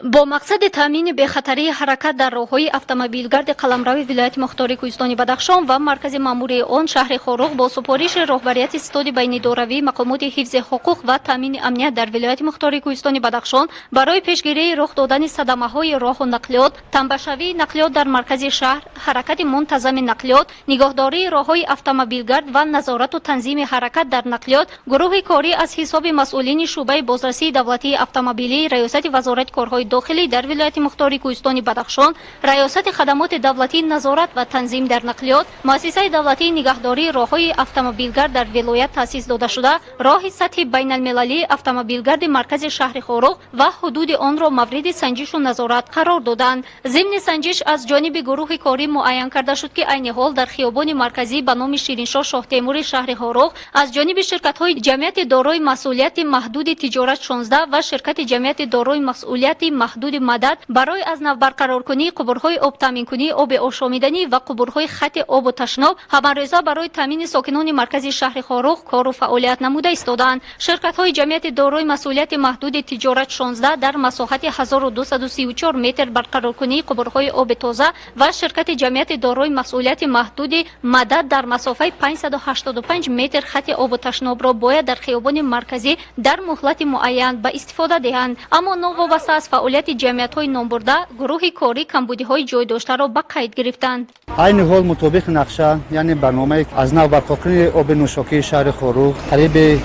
Бо мақсади таъмини бехатарии ҳаракат дар роҳҳои автомобилгарди қаламрави вилояти мухтори Кӯҳистони Бадахшон ва маркази маъмурии он, шаҳри Хоруғ, бо супориши роҳбарияти Ситоди байнидоравии мақомоти ҳифзи ҳуқуқ ва таъмини амният дар вилояти мухтори Кӯҳистони Бадахшон, барои пешгирии рух додани садамаҳои роҳу нақлиёт, тамбашавии нақлиёт дар маркази шаҳр, ҳаракати мунтазами нақлиёт, нигоҳдории роҳҳои автомобилгард ва назорату танзими ҳаракат дар нақлиёт, гурӯҳи корӣ аз ҳисоби масъулини шӯъбаи бозрасии давлатии автомобилии Раёсати Вазорати корҳои дохилӣ дар вилояти мухтори Кӯҳистони Бадахшон, Раёсати хадамоти давлатии назорат ва танзим дар нақлиёт, Муассисаи давлатии нигаҳдории роҳҳои автомобилгард дар вилоят таъсис додашуда, роҳи сатҳи байналмилалии автомобилгарди маркази шаҳри Хоруғ ва ҳудуди онро мавриди санҷишу назорат қарор доданд. Зимни санҷиш аз ҷониби гурӯҳи корӣ муайян карда шуд, ки айни ҳол дар хиёбони марказӣ ба номи Шириншоҳ Шоҳтемури шаҳри Хоруғ аз ҷониби ширкатҳои Ҷамъияти дорои масъулияти маҳдуди Тиҷорат 16 ва ширкати Ҷамъияти дорои масъулияти маҳдуди Мадад барои аз нав барқароркунии қубурҳои обтаъминкунии оби ошомиданӣ ва қубурҳои хати обу ташноб ҳамарӯза барои таъмини сокинони маркази шаҳри Хоруғ кору фаъолият намуда истодаанд. Ширкатҳои Ҷамъияти дорои масъулияти маҳдуди Тиҷорат 16 дар масоҳати 1234 метр барқароркунии қубурҳои оби тоза ва ширкати Ҷамъияти дорои масъулияти маҳдуди Мадад дар масофаи 585 метр хати обу ташнобро бояд дар хиёбони марказӣ дар муҳлати муайян ба истифода диҳанд. Аммо новобаста аз фаъолияти ҷамъиятҳои номбурда, гурӯҳи корӣ камбудиҳои ҷой доштаро ба қайд гирифтанд. Айни ҳол мутобиқи нақша, яъне барномаи аз нав барпокунии оби нӯшокии шаҳри Хоруғ, қариби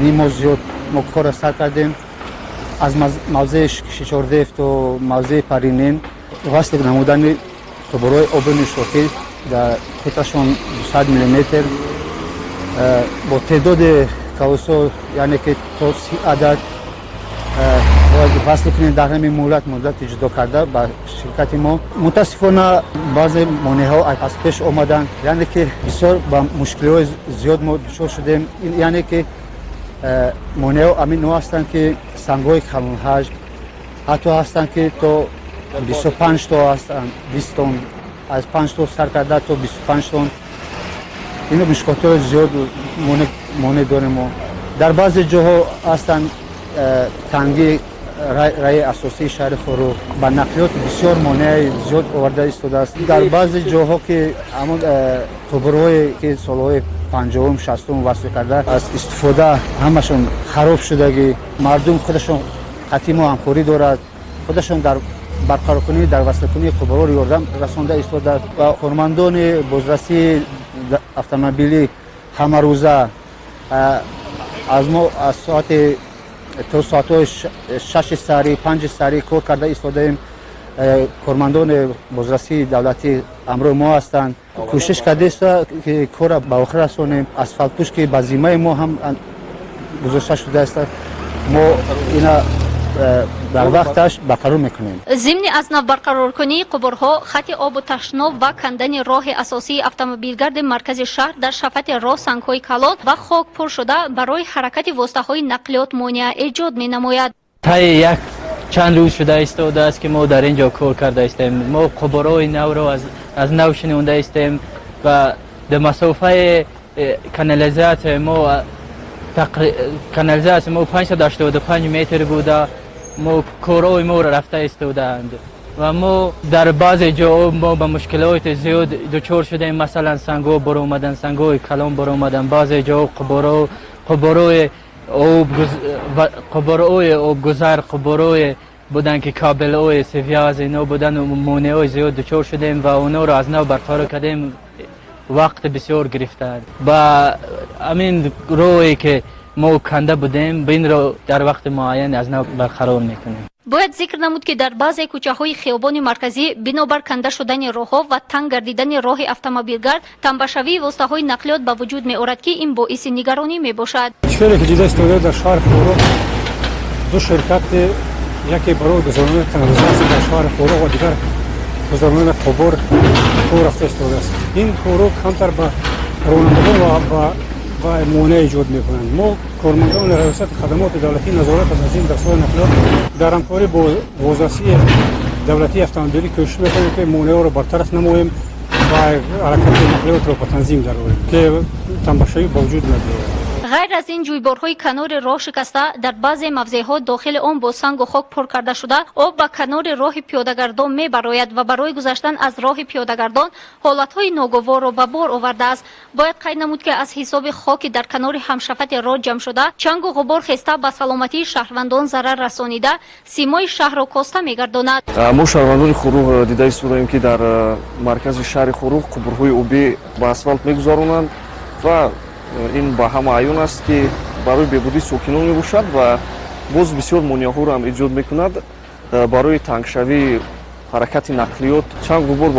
ним моҳ зиёд мо корро сар кардем. Аз мавзеи Шишордев то мавзеи Паринин васл намудани қубурҳои оби нӯшокӣ дар қутрашон 200 миллиметр бо теъдоди кавусҳо, яъне ки то 30 адад бояд васл кунем дар ҳамин муҳлат, муҳлати ҷудо карда ба ширкати мо. Мутаассифона, баъзе монеаҳо аз пеш омаданд, яъне ки бисёр ба мушкилиҳои зиёд мо дучор шудем. Яъне ки монеаҳо ҳамин ҳастанд, ки сангҳои калонҳаҷм ҳатто ҳастанд, ки то 25 то ҳастанд, 20 тон, аз 5 то сар карда то 25 тон. Ино мушкилотҳои зиёд монеъ дорем мо. Дар баъзе ҷоҳо ҳастанд тангии раи асосии шаҳри Хоруғ ба нақлиёт бисёр монеаи зиёд оварда истодааст. Дар баъзе ҷоҳо ки ҳамон қубурҳое ки солҳои 50-ум, 60-ум васл карда, аз истифода ҳамашон хароб шудагӣ. Мардум худашон қатъи мо ҳамкорӣ дорад, худашон дар барқароркунӣ, дар васлкунии қубурҳо ёрдам расонда истодааст ва кормандони бозрасии автомобилӣ ҳамарӯза аз мо аз соати то соатҳои 6-и саҳарӣ, 5-и саҳарӣ кор карда истодаем. Кормандони бозрасии давлатӣ ҳамроҳи мо ҳастанд, кӯшиш кардааст, ки корра ба охир расонем. Асфалтпӯш, ки ба зиммаи мо ҳам гузошта шудааст, мо ина дар вақташ барқарор мекунем. Зимни аз нав барқароркунии қубурҳо, хати обу ташноб ва кандани роҳи асосии автомобилгарди маркази шаҳр, дар шафати роҳ сангҳои калон ва хок пур шуда, барои ҳаракати воситаҳои нақлиёт монеа эҷод менамояд. Таи як чанд рӯз шуда истодааст, ки мо дар ин ҷо кор карда истем. Мо қубурҳои навро аз нав шинонда истем ва дар масофаи канализатсияи мо, канализатсия мо 585 метр буда, мо корҳои мо рафта истодаанд ва мо дар баъзе ҷоҳо мо ба мушкилоти зиёд дучор шудем. Масалан, сангҳо баромадан, сангҳои калон баромадан, баъзе ҷоҳо қубурҳои об, қубурҳои обгузар, қубурҳои буданд, ки кабелҳои связь ино буданд, монеаҳои зиёд дучор шудем ва онҳоро аз нав барқарор кардем. Вақт бисёр гирифтанд. Ба ҳамин роҳе ки мо канда будем, инро дар вақти муайян аз нав барқарор мекунем. Бояд зикр намуд, ки дар баъзе кӯчаҳои хиёбони марказӣ бинобар канда шудани роҳҳо ва танг гардидани роҳи автомобилгард тамбашавии воситаҳои нақлиёт ба вуҷуд меорад, ки ин боиси нигаронӣ мебошад. Чизе ки дида истода, дар шаҳри Хоруғ ду ширкати, яке барои гузаронидани канализатсия дар шаҳри Хоруғ ва дигар гузаронидани қубур кор рафта истодааст. Ин корҳо камтар ба ронандагон ва ва монеа эҷод мекунанд. Мо, кормандони Раёсати хадамоти давлатии назорат ва танзим дар соҳаи нақлиёт, дар ҳамкорӣ бо бозрасии давлатии автомобилӣ кӯшиш мекунем, ки монеаҳоро бартараф намоем ва ҳаракати нақлиётро ба танзим дарорем, ки тамбашавӣ ба вуҷуд набиёяд. Ғайр аз ин, ҷӯйборҳои канори роҳ шикаста, дар баъзе мавзеъҳо дохили он бо сангу хок пур карда шуда, об ба канори роҳи пиёдагардон мебарояд ва барои гузаштан аз роҳи пиёдагардон ҳолатҳои ногуворро ба бор овардааст. Бояд қайд намуд, ки аз ҳисоби хоки дар канори ҳамшафати роҳ ҷамъ шуда, чангу ғубор хеста, ба саломатии шаҳрвандон зарар расонида, симои шаҳрро коста мегардонад. Мо, шаҳрвандони Хоруғ, дида истодаем, ки дар маркази шаҳри Хоруғ қубурҳои обӣ ба асфалт мегузаронанд ва ин ба ҳама аён аст, ки барои беҳбудии сокинон мебошад ва боз бисёр монеаҳоро ҳам эҷод мекунад барои тангшавии ҳаракати нақлиёт. Чанг, ғубор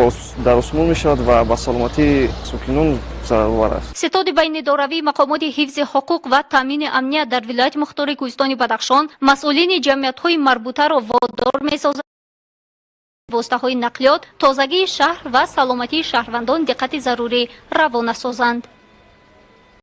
дар осмон мешавад ва ба саломатии сокинон зараровар аст. Ситоди байнидоравии мақомоти ҳифзи ҳуқуқ ва таъмини амният дар Вилояти Мухтори Кӯҳистони Бадахшон масъулини ҷамъиятҳои марбутаро водор месозад, воситаҳои нақлиёт, тозагии шаҳр ва саломатии шаҳрвандон диққати зарурӣ равона созанд.